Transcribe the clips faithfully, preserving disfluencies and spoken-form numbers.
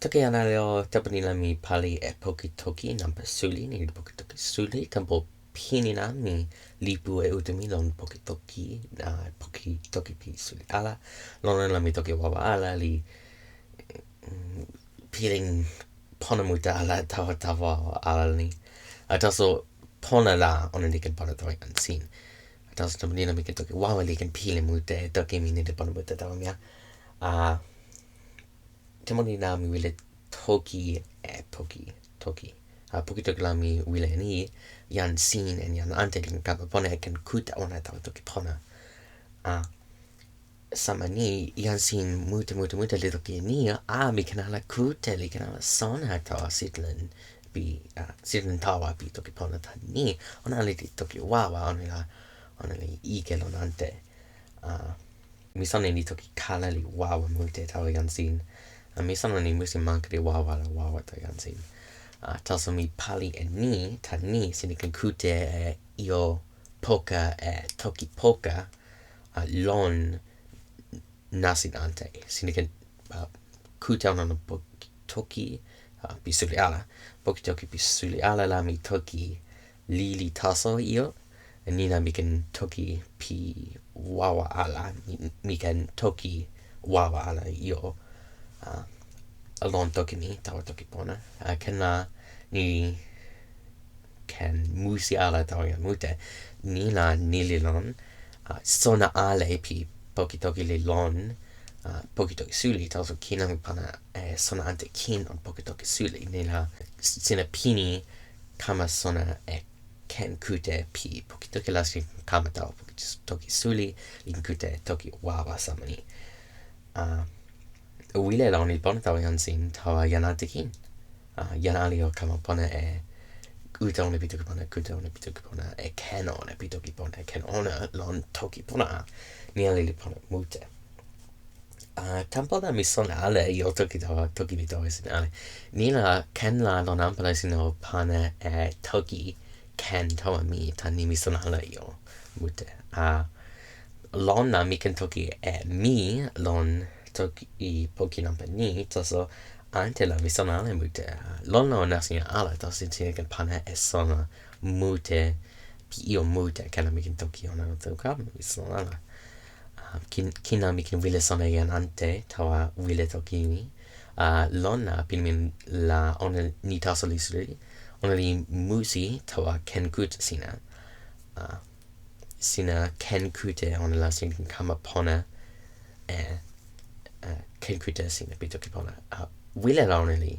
Toki jan ale o, tenpo ni la mi pali e poki toki nanpa suli, ni li poki toki suli, tenpo pini la mi lipu e uta mi lon poki toki, a, poki toki pi suli ala, lon ona la mi toki wawa ala li, mm, pilin pona mute ala tawa tawa ala ni. A, taso pona la ona li ken pona tawa jan sin. A, taso tenpo ni la mi ken toki wawa li ken pilin mute, toki mi ni li pona mute tawa mi a. A, tenpo ni la mi wile toki e poki toki. A, poki toki la mi wile ni jan sin en jan ante li ken kama pona e ken kute ona tawa toki pona. A, sama ni jan sin mute mute mute li toki ni, a, mi ken ala kute li ken ala sona tawa sitelen pi, a, sitelen tawa pi toki pona tan ni, ona li toki wawa, ona la, ona li ike lon ante. A, mi sona ni toki kala li wawa mute tawa jan sin. A, mi sona ni musi manka li wawa la wawa tawa jan sin. A, taso mi pali e ni, tan ni, sina ken kute e io poka e toki poka, a, lon nasin ante. Sina ken, a, kute ona lon poki toki, a, pi suli ala. Poki toki pi suli ala la mi toki lili taso io. Ni la mi ken toki pi wawa ala. Mi, mi ken toki wawa ala io. A, lon toki mi, tawa toki pona. A, ken la ni ken musi ala tawa jan mute. Ni la ni li lon, a, sona ale pi poki toki li lon, a, poki toki suli, taso kin la mi pana e sona ante kin lon poki toki suli. Ni la sina pini kama sona e ken kute pi poki toki la sina kama tawa poki toki suli, li ken kute toki wawa sama ni. A, wile la ona li pona tawa jan sin tawa jan ante kin. A, jan ale o kama pona e uta ona pi toki pona, kute ona pi toki pona, e ken ona pi toki pona, e ken ona lon toki pona. Mi ale li pona mute. A, tenpo la mi sona ale io toki tawa, toki mi tawa sina ale. Ni la ken la lon anpa la sina o pana e toki ken tawa mi tan ni mi sona ala io mute. A, lon la mi ken toki e mi lon toki poki nanpa ni, taso ante la mi sona ala mute. A, lon la o nasin ala, taso sina ken pana e sona mute, pi io mute, ken la mi ken toki ona lon toka, mi sona ala. A, kin, kin la mi ken wile sona jan ante tawa wile toki ni. A, lon la pini mi la ona ni taso li suli, ona li musi tawa ken kute sina. A, sina ken kute ona la sina ken kama pona e, e, ken kute sina pi toki pona. A, wile la ona li,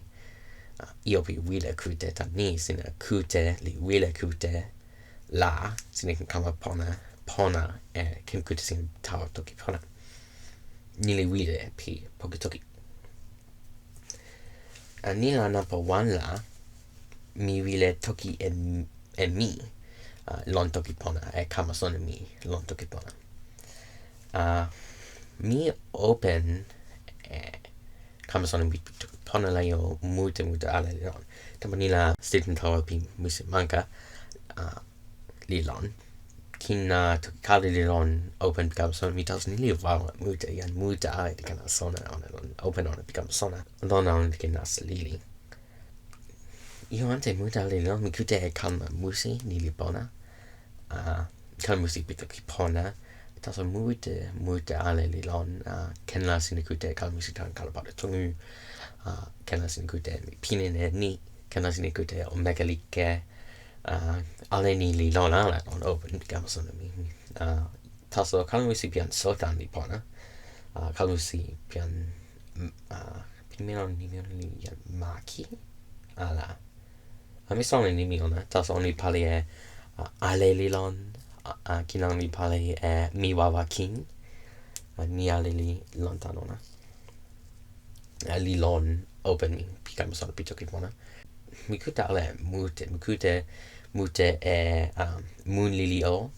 a, io pi wile kute tan ni, sina kute li wile kute la, sina ken kama pona, pona e ken kute sina tawa toki pona. Ni li wile pi poki toki. A, ni la nanpa wan la, mi wile toki e, e mi, a, lon toki pona, e kama sona mi lon toki pona. A, mi open e kama sona mi pi toki pona la io mute mute ala li lon. Tenpo ni la sitelen tawa pi musi manka, a, li lon. Kin la toki kala li lon open pi kama sona mi, taso ni li wawa mute, jan mute ala li ken sona ona lon open ona pi kama sona. Lon la ona li ken nasa lili. Io ante mute ala li lon mi kute e kalma musi ni li pona. A, kalma musi pi toki pona. Taso mute, mute ala li lon, a, ken la sina kute kalma musi tan kala pata tungu. A, ken la sina kute mi pini e ni, ken la sina kute o meke li ke. A, ala ni li lon ala lon open pi kama sona mi. A, taso kalma musi pi jan Sotan li pona. A, kalma musi pi jan, mm, a, pini mi lon ni mi lon li jan Maki. Ala. A, mi sona ni mi ona, taso ona li pali e, a, ale li lon, a, a, kin la mi pali e mi wawa kin, a, ni ale li lon tan ona. A, li lon open mi pi kama sona pi toki pona. Mi kute ale mute, mi kute mute e, a, mun lili o,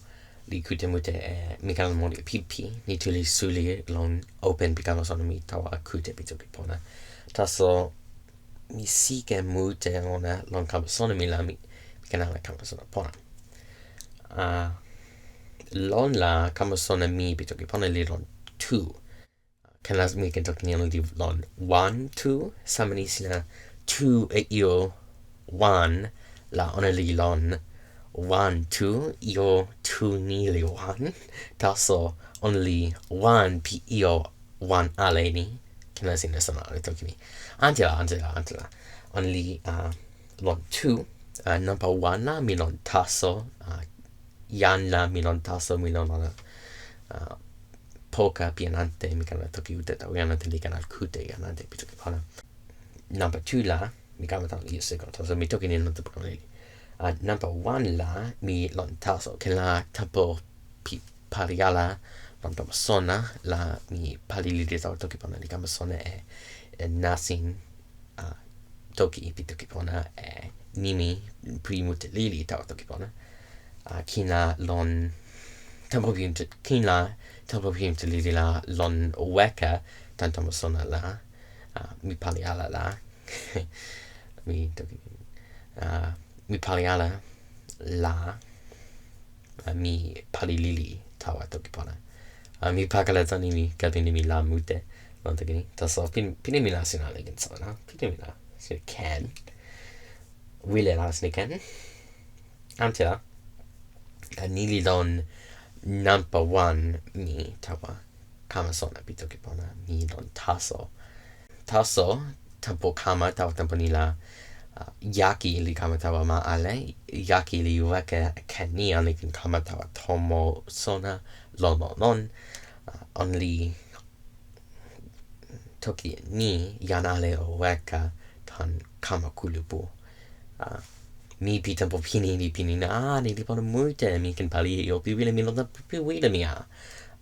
li kute mute e mi kama moli pipi, ni tu li suli lon open pi kama sona mi tawa kute pi toki pona. Taso mi sike mute ona lon kama sona mi la mi, mi ken ala kama sona pona. A, lon la kama sona mi pi toki pona li lon tu. Ken la mi ken toki ni ona li lon wan tu, sama ni sina tu e ijo wan la ona li lon wan tu, ijo tu ni li wan. Taso ona li wan pi ijo wan ale ni. Ken la sina sama li toki mi. Ante la, ante la, ante la. Ona li, uh, lon tu, uh, nanpa wan la mi lon taso, uh, jan la mi lon taso, mi lon ona, uh, poka pi ante, mi kama toki ute tawa jan ante li kama kute jan ante pi toki pona. Nanpa tu la mi kama tawa ijo seko, taso mi toki ni nanpa pona li. Uh, nanpa wan la mi lon taso, ken la tapo pi pali ala, lon tawa sona, la mi pali li tawa toki pona li kama sona e, e nasin, uh, toki pi toki pona, e nimi pi mute lili tawa toki pona. Uh, ken la lon tawa pi mute, ken la tawa pi mute lili la lon weka tan tawa sona la, uh, mi pali ala la. Mi toki, uh, mi pali ala la, uh, mi pali lili tawa toki pona. Uh, mi pakala tan nimi, kepeken nimi la mute lon toki ni. Taso pini, pini mi la sina li ken sona, pini mi la sina ken. Wile la sina ken. Ante la, uh, ni li lon nanpa wan mi tawa kama sona pi toki pona, mi lon taso. Taso, tapo kama tawa tapo ni la, uh, jaki li kama tawa ma ale, jaki li weka ken ni ona li ken kama tawa tomo sona lon lon lon, uh, ona li toki ni jan ale o weka tan kama kulupu. Uh, mi pi tawa pini li pini na, a, ni li pona mute, mi ken pali ijo pi wile mi lon tawa pi wile mi a.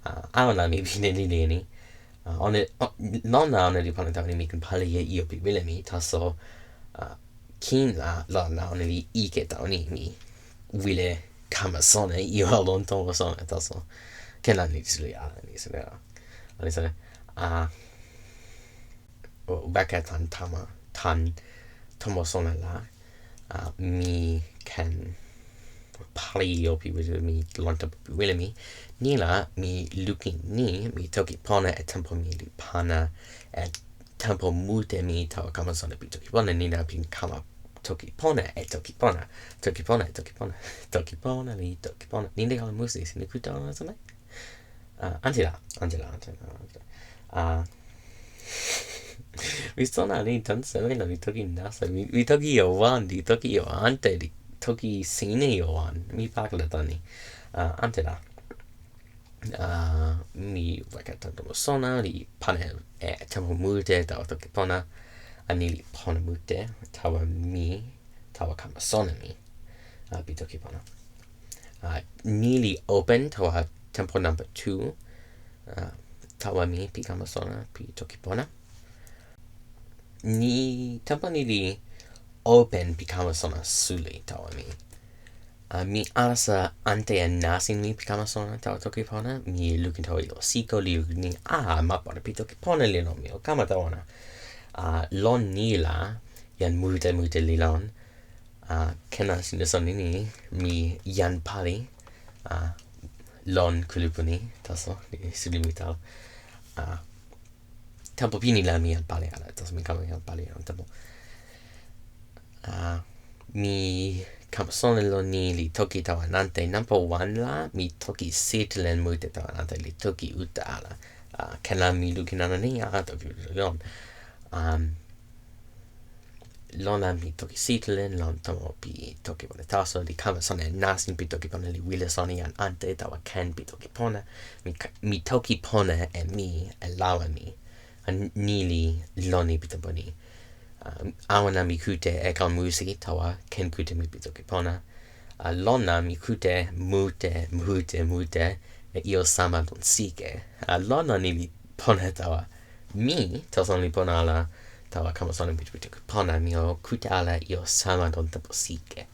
Uh, awen la mi pini li ni. Uh, ona, uh, lon la ona li pona tawa ni mi ken pali ijo pi wile mi, taso, uh, ken la, lon la ona li ike tawa ni mi wile kama sona ijo lon tomo sona, taso. Ken la ni suli a, ni suli a. Ni suli a. Uh, weka tan tama, tan tomo sona la, uh, mi ken pali ijo pi wile mi lon tawa pi wile mi. Ni la mi lukin ni, mi toki pona e tawa mi li pana e tawa mute mi tawa kama sona pi toki pona, ni la pi kama toki pona e toki pona, toki pona e toki pona, toki pona li toki pona. Ni li kama musi, sina kute ona sona. Uh, ante la, ante la, ante la, ante la. Uh, mi sona ni tan seme la mi toki nasa, mi, mi toki ijo wan, li toki ijo ante, li toki sina ijo wan, mi pakala tan ni. Uh, ante la. Uh, mi weka tan tomo sona, li pana e tawa mute tawa toki pona, a ni li pona mute tawa mi, tawa kama sona mi, uh, pi toki pona. Uh, ni li open tawa tawa nanpa tu, uh, tawa mi pi kama sona pi toki pona. Ni tawa ni li open pi kama sona suli tawa mi. Uh, mi alasa ante e nasin mi pi kama sona tawa toki pona, mi lukin tawa ijo siko li lukin ni, a, ma pona pi toki pona li lon mi o kama tawa ona. Uh, lon ni la, jan mute mute li lon, uh, ken la sina sona ni, mi jan pali, uh, lon kulupu ni, taso, li suli mi tawa. Uh, tawa pini la mi jan pali ala, taso mi kama jan pali ala tawa. Uh, mi kama sona lon ni li toki tawa ante, nanpa wan la, mi toki sitelen mute tawa ante li toki uta ala. Uh, ken la mi lukin ona ni, a, toki uta lon. Um, lon la mi toki sitelen, lon tomo pi toki pona taso, li kama sona e nasin pi toki pona li wile sona jan ante tawa ken pi toki pona. Mi ka-, mi toki pona e mi, e lawa mi. A ni li lon ni pi toki pona. Uh, awen la mi kute e kama musi tawa ken kute mi pi toki pona. Uh, lon la mi kute mute, mute, mute, e ijo sama lon sike. Uh, lon la ni li pona tawa mi, taso ona li pona ala tawa kama sona pi toki pona, mi o kute ala ijo sama lon tawa sike.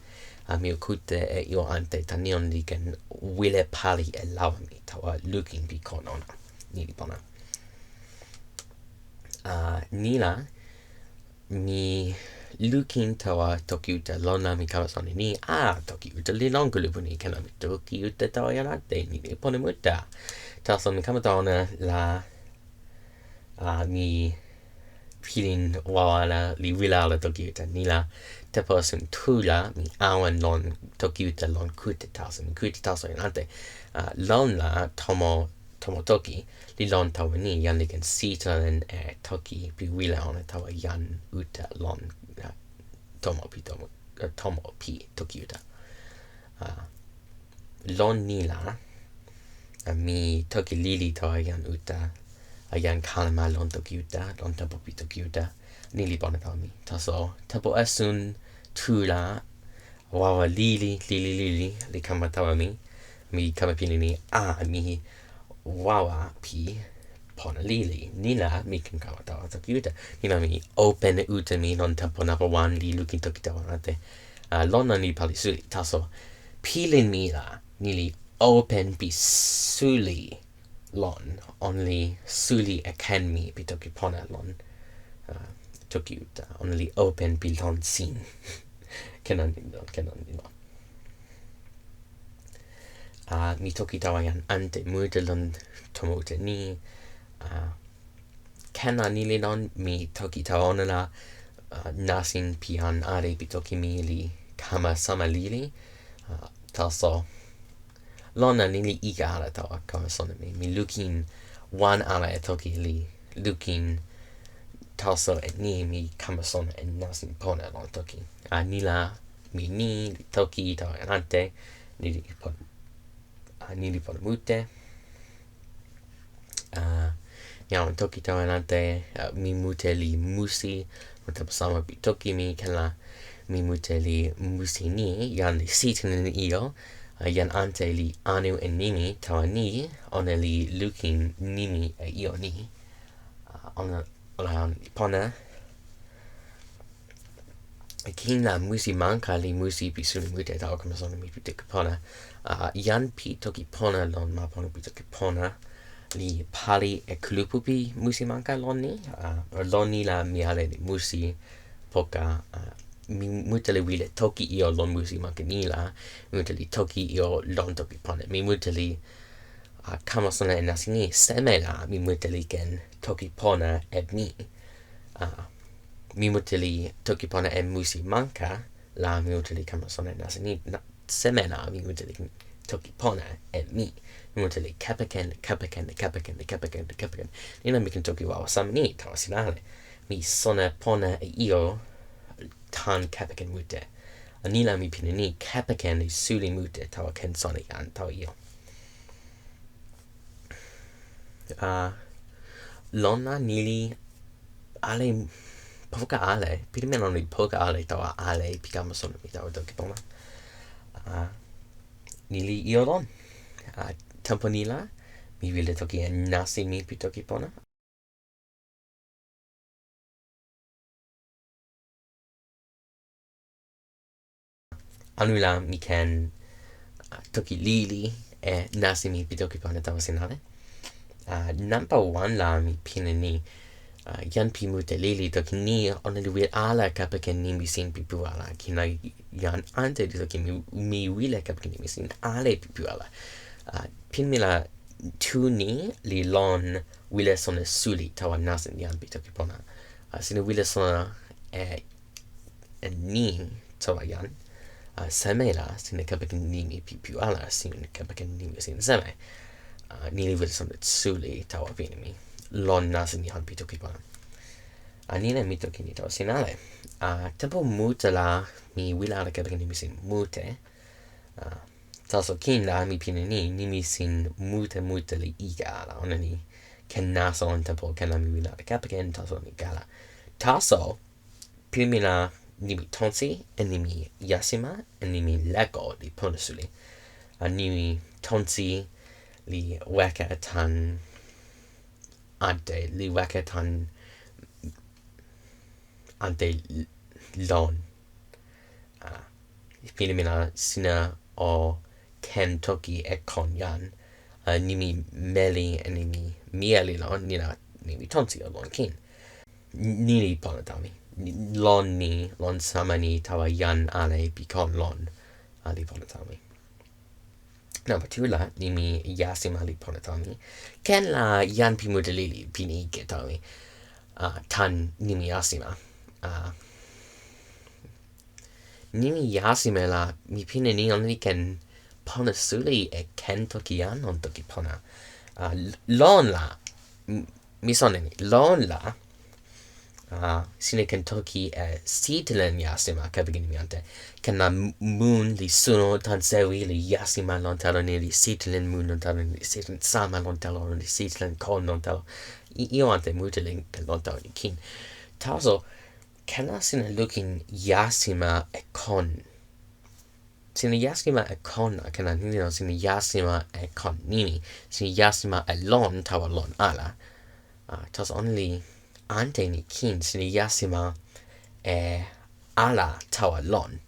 Uh, mi o kute e ijo ante tan ni ona li ken wile pali e lawa mi tawa lukin pi kon ona. Ni li pona. Uh, ni la, mi lukin tawa toki uta lon la mi kama sona ni, a, toki uta li lon kulupu ni, ken la mi toki uta tawa jan ante, ni li pona mute. Taso mi kama tawa ona la, a, mi pilin wawa la li wile ala toki uta ni la, tenpo esun tu la mi awen lon toki uta lon kute taso, mi kute taso ante. A, lon la tomo, tomo toki li lon tawa ni, jan li ken sitelen e toki pi wile ona tawa jan uta lon, a, tomo pi tomo, a, tomo pi toki uta. A, lon ni la, a, mi toki lili tawa jan uta, a, jan kalama lon toki uta, lon tenpo pi toki uta, ni li pona tawa mi. Taso tenpo esun tu la, wawa lili, lili, lili li kama tawa mi. Mi kama pilin ni, a, mi wawa pi pona lili. Ni la mi ken kama tawa toki uta. Ni la mi open uta mi lon tenpo nanpa wan li lukin toki tawa ante. A, lon la ni pali suli. Taso pilin mi la ni li open pi suli lon, ona li suli e ken mi pi toki pona lon, a, toki uta, ona li open pi lon sin. Ken ante li lon, ken ante li lon. A, mi toki tawa jan ante mute lon tomo uta ni, a, ken la ni li lon, mi toki tawa ona la, a, nasin pi jan ale pi toki mi li kama sama lili, a, taso lon la ni li ike ala tawa kama sona mi. Mi lukin wan ala e toki li lukin taso e ni mi kama sona e nasin pona lon toki. A, ni la mi ni li toki tawa jan ante, ni li pona, a, ni li pona mute. A, mi awen toki tawa jan ante, a, mi mute li musi, mute sama pi toki mi ken la mi mute li musi ni, jan li sitelen e ijo, a, jan ante li anu e nimi tawa ni, ona li lukin nimi e ijo ni. A, ona, ona li pona. Kin la musi manka li musi pi suli mute tawa kama sona mi pi toki pona. A, jan pi toki pona lon ma pona pi toki pona li pali e kulupu pi musi manka lon ni. A, lon ni la mi ale li musi poka, a, mi mute li wile toki ijo lon musi manka ni la, mi mute li toki ijo lon toki pona. Mi mute li, a, kama sona e nasin ni seme la mi mute li ken toki pona e mi. A, mi mute li toki pona e musi manka la mi mute li kama sona e nasin ni, na, seme la mi mute li toki pona e mi. Mi mute li kepeken, kepeken, kepeken, kepeken, kepeken. Ni la mi ken toki wawa sama ni tawa sina ale. Mi sona pona e ijo tan kepeken mute. A, ni la mi pilin ni kepeken li suli mute tawa ken sona jan tawa ijo. A, lon la ni li ale, poka ale, pilin mi lon li poka ale tawa ale pi kama sona mi tawa toki pona. A, ni li ijo lon. A, tenpo ni la mi wile toki e nasin mi pi toki pona. Anu la mi ken, a, toki lili e nasin mi pi toki pona tawa sina ale. A, nanpa wan la mi pilin ni, a, jan pi mute lili toki ni, ona li wile ala kepeken nimi sin pi pu ala. Kin la jan ante li toki mi, mi wile kepeken nimi sin ale pi pu ala. A, pilin mi la tu ni li lon wile sona suli tawa nasin jan pi toki pona. A, sina wile sona e, e ni tawa jan. A, seme la sina kepeken nimi pi pu ala, sina kepeken nimi sin seme. A, ni li wile sona suli tawa pini mi lon nasin jan pi toki pona. A, ni la mi toki ni tawa sina ale. A, tenpo mute la mi wile ala kepeken nimi sin mute. A, taso kin la mi pilin ni, nimi sin mute mute li ike ala, ona li ken nasa lon tenpo ken la mi wile ala kepeken taso mi kala. Taso pilin mi la nimi tonsi e nimi jasima e nimi leko li pona suli. A, nimi tonsi li weka tan ante, li weka tan ante lon. A, pilin mi la sina o ken toki e kon jan. A, nimi meli e nimi mi e li lon, ni la nimi tonsi o lon kin. Ni li pona tawa mi. Ni, lon ni, lon sama ni tawa jan ale pi kon lon. A, li pona tawa mi. Nanpa tu la nimi Jasima li pona tawa mi. Ken la jan pi mute lili pini ike tawa mi. Uh, tan nimi Jasima. Uh, nimi Jasima la mi pini ni ona li ken pona suli e ken toki jan on toki pona. Uh, lon la, mi sona ni, lon la, uh, sina ken toki e sitelen Jasima kepeken nimi ante. Ken la mun li suno tan sewi li Jasima lon telo ni li sitelen mun lon telo ni li sitelen sama lon telo ni li sitelen kon lon telo. Io ante mute li ken lon telo ni kin. Taso, ken la sina lukin Jasima e kon. Sina Jasima e kon la, ken la nini lon sina Jasima e kon nini. Sina Jasima e lon tawa lon ala. Uh, taso ona li ante ni kin, sina Jasima e ala tawa lon.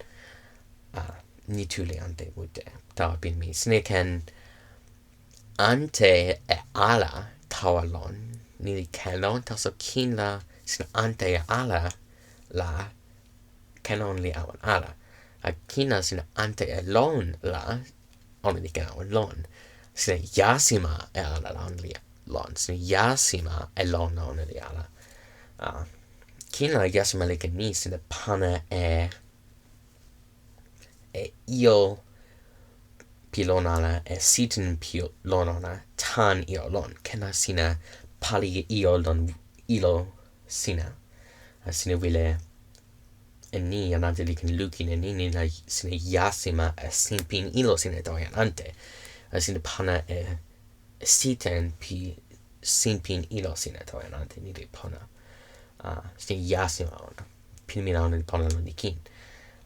Uh, ni tu li ante mute. Tawa pini mi. Sina ken ante e ala tawa lon. Ni li ken lon, taso kin la sina ante e ala la ken ona li awen ala. A kin la sina ante e lon la, ona li ken awen lon. Sina Jasima e ala la ona li lon. Sina Jasima e lon la ona li ala. Uh, kin la Jasima li ken ni sina pana e, e io pi lon ala, e sitelen pi lon ala, tan io lon. Ken la sina pali io lon ilo sina. Uh, sina wile e ni jan ante li ken lukin e ni, ni la sina Jasima e sinpin ilo sina tawa jan ante. Uh, sina pana e sitelen pi sinpin ilo sina tawa jan ante ni li pona. Uh, sina Jasima ona. Pini mi la ona li pona lon ni kin.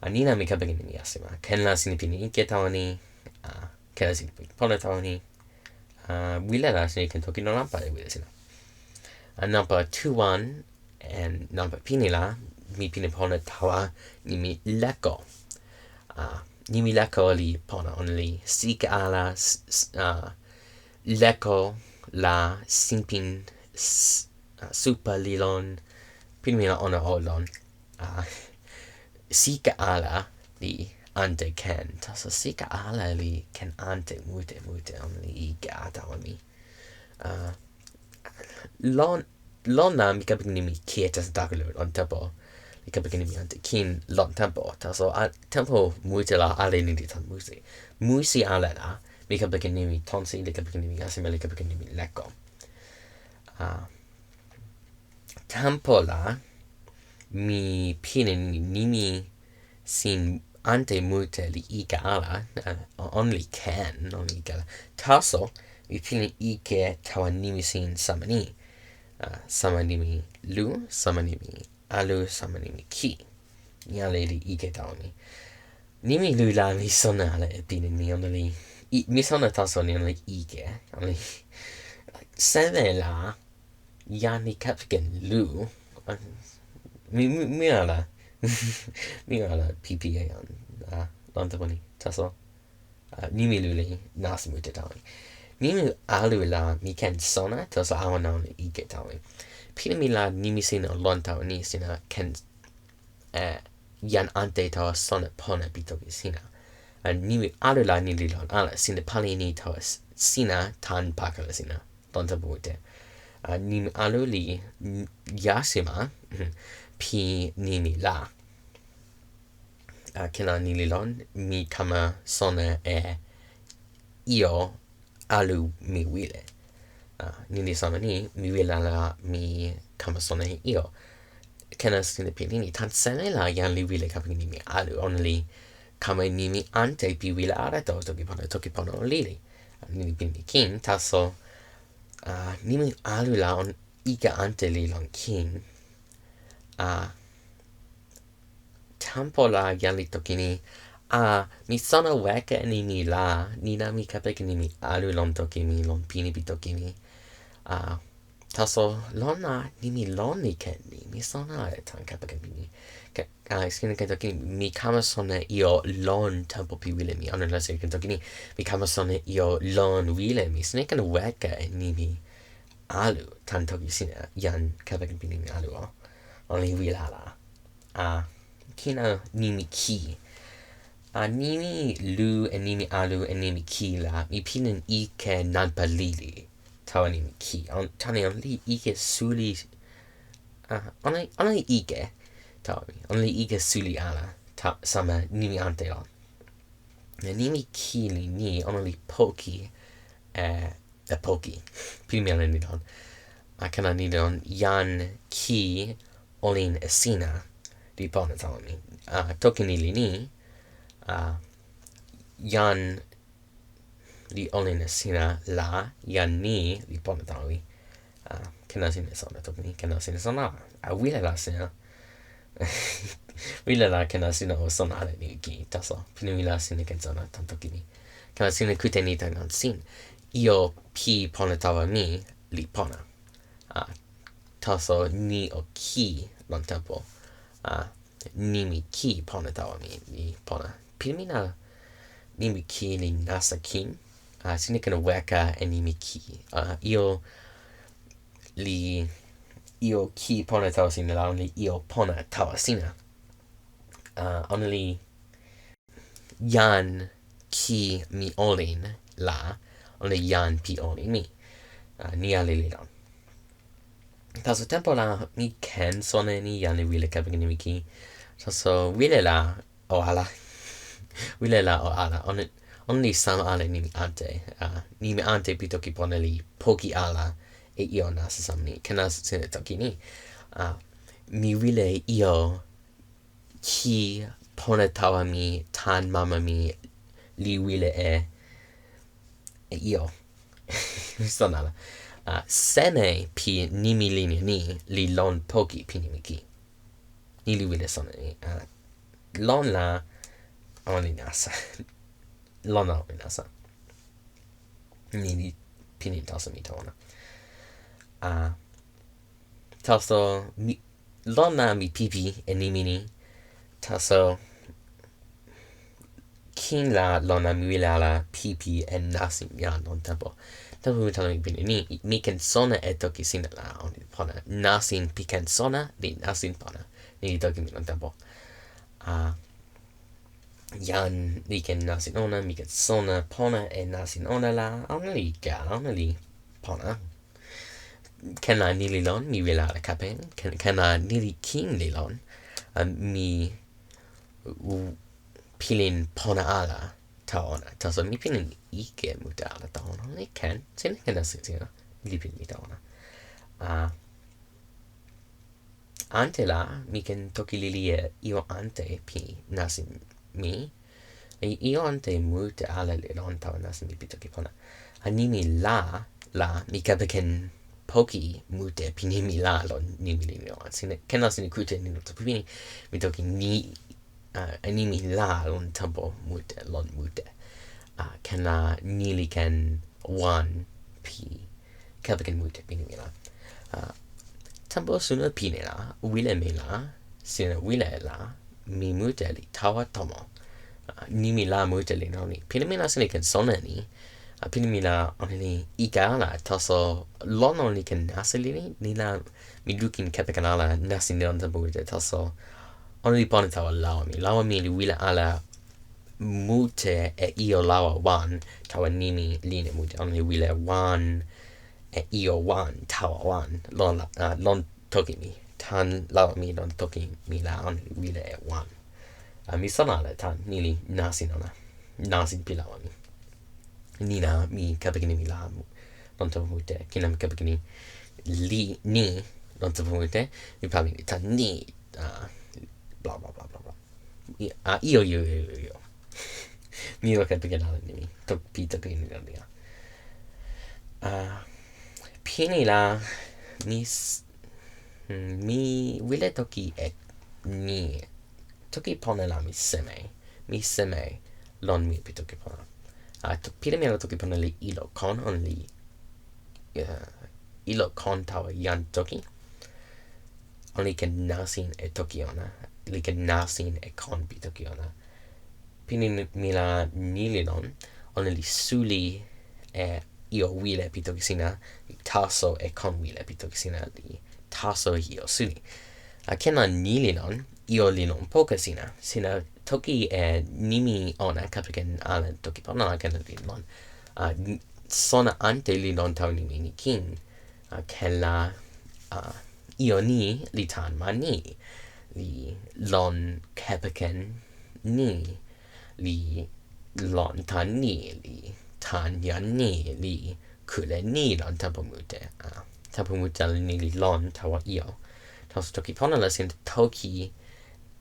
Uh, ni la mi kepeken nimi Jasima. Ken la sina pini ike tawa ni. Uh, ken la sina pini pona tawa ni. Uh, wile la sina ken toki lon nanpa e wile sina. Uh, nanpa tu wan, en nanpa pini la, mi pini pona tawa nimi Leko. Uh, nimi Leko li pona ona li sike ala, uh, leko la sinpin uh, supa li lon, pini mi la ona o lon. Uh, sike ala li ante ken. Taso sike ala li ken ante mute mute ona li ike tawa mi. Uh, lon, lon la mi kepeken nimi Kieta Santa Cruz lon tenpo. Mi kepeken nimi ante kin lon tenpo. Taso a, tenpo mute la ale ni li tan musi. Musi ale la, mi kepeken nimi Tonsi, li kepeken nimi Jasima, li kepeken nimi Leko. Uh, tenpo la, mi pini nimi sin ante mute li ike ala, uh, ona li ken, ona li ike ala. Taso, mi pini ike tawa nimi sin sama ni. Uh, sama nimi Lu, sama nimi Alu, sama nimi Ki. Ni ale li ike tawa mi. Nimi Lu la mi sona ala e pini mi ona li, mi sona taso ni ona li ike. Ona li, seme la, jan li kepeken Lu. Mi, mi, mi ala. Mi ala P P A on. Uh, lon tenpo ni. Taso. Uh, nimi Lu li nasa mute tawa mi. Nimi Alu la mi ken sona, taso awen ona li ike tawa mi. Pini mi la nimi sin o lon tawa ni sina ken, uh, jan ante tawa sona pona pi toki sina. Uh, nimi Alu la ni li lon ala, sina pali ni tawa sina tan pakala sina. Lon tenpo mute. Uh, nimi Alu li Jasima, pi nimi la. Uh, ken la ni li lon, mi kama sona e io Alu mi wile. Uh, ni li sama ni, mi wile la mi kama sona e io. Ken la sina pini ni, tan seme la jan li wile kepeken nimi Alu, ona li kama nimi ante pi wile ala tawa toki pona, toki pona lili. Uh, ni li pini kin, taso, uh, nimi Alu la ona ike ante li lon kin. Uh, tenpo la jan li toki ni, uh, mi sona weka nimi la, ni la mi kepeken nimi Alu lon toki mi, lon pini pi toki mi. Uh, taso lon la nimi lon li ken ni, mi sona e tan kepeken pini. Ke, uh, sina ken toki ni, mi kama sona io lon tenpo pi wile mi, ona la sina ken toki ni, mi kama sona io lon wile mi, sina ken weka nimi Alu tan toki sina, jan kepeken pini mi Alu o. Ona li wile ala. Uh, ken la nimi Ki. A nimi lu e nimi alu e nimi ki la mi pilin ike nanpa lili tawa nimi ki. Tan ni ona li ike suli, a ona li ike tawa mi, ona li ike suli ala sama nimi ante lon. E nimi ki li ni ona li poki e e poki. Pilin mi ala ni lon. A ken la ni lon jan ki olin e sina li pona tawa mi. A toki ni li ni, a jan li olin e sina la jan ni li pona tawa mi. A ken la sina sona toki ni ken la sina sona. A wile la sina wile la ken la sina o sona ala ni ki taso pilin mi la sina ken sona tan toki ni. Ken la sina kute ni tan lon sin. Io pi pona tawa mi li pona. A taso ni o ki lon tenpo. A nimi ki pona tawa mi li pona. Pilin mi la nimi ki li nasa kin. A sina ken weka e nimi ki. A io li io ki pona tawa sina la ona li io pona tawa sina. A ona li jan ki mi olin la ona li jan pi olin mi. A ni ala li lon. Taso tenpo la mi ken sona ni jan li wile kepeken nimi ki. Taso wile la o ala. Wile la o ala ona li sama ala nimi ante. A nimi ante pi toki pona li poki ala e io nasa sama ni ken la sina toki ni. A mi wile io ki pona tawa mi tan mama mi li wile e e io. Mi sona ala. A seme pi nimi linja ni li lon poki pi nimi ki. Ni li wile sona ni. A lon la ona li nasa. Lon la ona li nasa. Ni li pilin taso mi tawa ona. A taso mi lon la mi pipi e nimi ni. Taso kin la lon la mi wile ala pipi e nasin jan lon tenpo. Tenpo mi tawa mi pilin ni mi ken sona e toki sina la ona li pona. Nasin pi ken sona li nasin pona. Ni li toki mi lon tenpo. A jan li ken nasin ona mi ken sona pona e nasin ona la ona li ka ona li pona. Ken la ni li lon mi wile ala kepeken. Ken la ni li kin li lon. A mi pilin pona ala tawa ona. Taso mi pilin ike mute ala tawa ona. Ni ken sina ken nasin sina. Ni li pilin mi tawa ona. A ante la mi ken toki lili e io ante pi nasin mi. E io ante mute ala li lon tawa nasin mi pi toki pona. A nimi la la mi kepeken poki mute pi nimi la lon nimi linja wan. Sina ken la sina kute ni lon toki pini mi toki ni a nimi la lon tenpo mute lon mute. A ken la ni li ken wan pi kepeken mute pi nimi la. A tenpo suno pini la wile mi la sina wile la mi mute li tawa tomo. A nimi la mute li lon ni pilin mi la sina ken sona ni. A pilin mi la ona li ike ala taso lon ona li ken nasa lili ni la mi lukin kepeken ala nasin ni lon tenpo mute taso ona li pona tawa lawa mi. Lawa mi li wile ala mute e io lawa wan tawa nimi linja mute ona li wile wan e io wan tawa wan lon la a lon toki mi tan lawa mi lon toki mi la ona li wile e wan. A mi sona ala tan ni li nasin ona nasin pi lawa mi. Ni la mi kepeken nimi la lon tenpo mute kin la mi kepeken ni li ni lon tenpo mute mi pali li tan ni. A bla bla bla bla bla. A io io io io io. Mi o kepeken ala nimi tok pi toki ni lon ni a. A pini la mi mi wile toki e ni toki pona la mi seme. Mi seme lon mi pi toki pona. A pilin mi ala toki pona li ilo kon ona li ilo kon tawa jan toki. Ona li ken nasin e toki ona li ken nasin e kon pi toki ona. Pilin mi la ni li lon ona li suli e io wile pi toki sina li taso e kon wile pi toki sina li taso io suli. A ken la ni li lon ijo li lon poka sina. Sina toki e nimi ona kepeken ala toki pona la ken li lon. A, n-, sona ante li lon tawa nimi ni kin. A, ken la, a, ijo ni li tan ma ni. Li lon kepeken ni. Li lon tan ni. Li tan jan ni. Li kule ni lon tenpo mute. A, tenpo mute la ni li lon tawa ijo. Tawa so toki pona la sina toki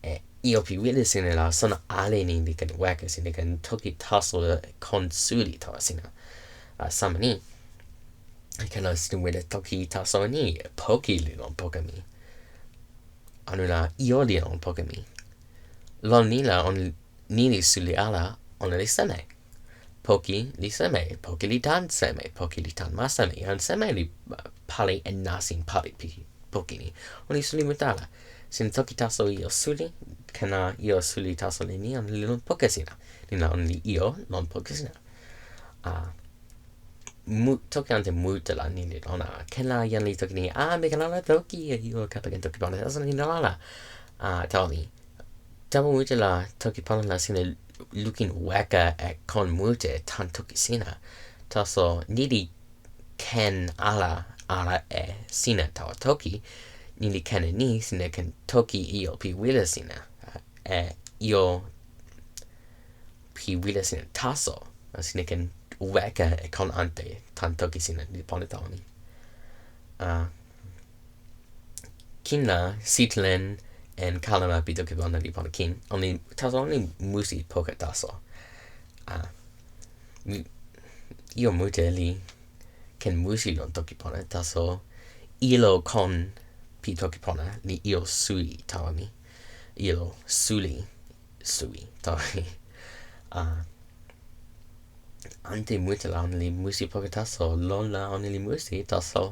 e ijo pi wile sina la sona ale ni li ken weka sina ken toki taso kon suli tawa sina. A, sama ni. Ken la sina wile toki taso ni poki li lon poka mi. Anu la ijo li lon poka mi. Lon ni la on ni li suli ala ona li seme. Poki li seme, poki li tan seme, poki li tan ma seme, jan seme li, a, pali en nasin pali pi poki ni. Ona li suli mute ala. Sina toki taso ijo suli, ken la ijo suli taso li ni, ona li lon poka sina. Ni la ona li ijo lon poka sina. A, mu-, toki ante mute la ni li lon a. Ken la jan li toki ni, a, mi ken ala toki, ijo kepeken toki pona, taso ni la la. A, tawa mi. Tenpo mute la toki pona la sina lukin weka e kon mute tan toki sina. Taso ni li ken ala, ala e sina tawa toki, ni li ken e ni, sina ken toki ijo pi wile sina. E ijo pi wile sina taso. Sina ken weka e kon ante tan toki sina li pona tawa mi. A, kin la sitelen en kalama pi toki pona li pona kin. Ona li, taso ona li musi poka taso. A, mi, ijo mute li ken musi lon toki pona, taso ilo kon pi toki pona li ijo suli tawa mi. Ilo suli, suli tawa mi. A, ante mute la ona li musi poka taso, lon la ona li musi taso,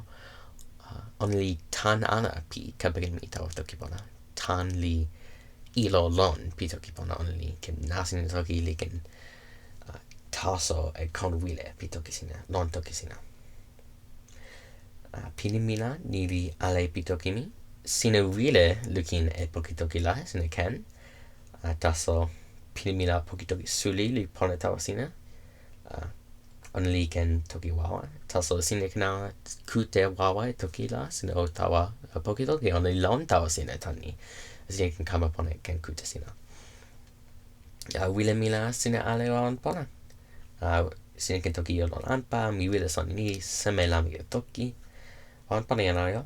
a, ona li tan ala pi kepeken mi tawa toki pona. Tan li ilo lon pi toki pona, ona li ken nasin toki li ken, a, taso e kon wile pi toki sina, lon toki sina. A, pilin mi la ni li ale pi toki mi. Sina wile lukin e poki toki la, sina ken. A, taso pilin mi la poki toki suli li pona tawa sina. A, ona li ken toki wawa. Taso sina ken ala kute wawa e toki la, sina o tawa, a, poki toki, ona li lon tawa sina tan ni. Sina ken kama pona ken kute sina. A, wile mi la sina ale wawa pona. A, sina ken toki ijo lon anpa, mi wile sona ni, seme la mi ken toki. Wawa pona jan ala ijo.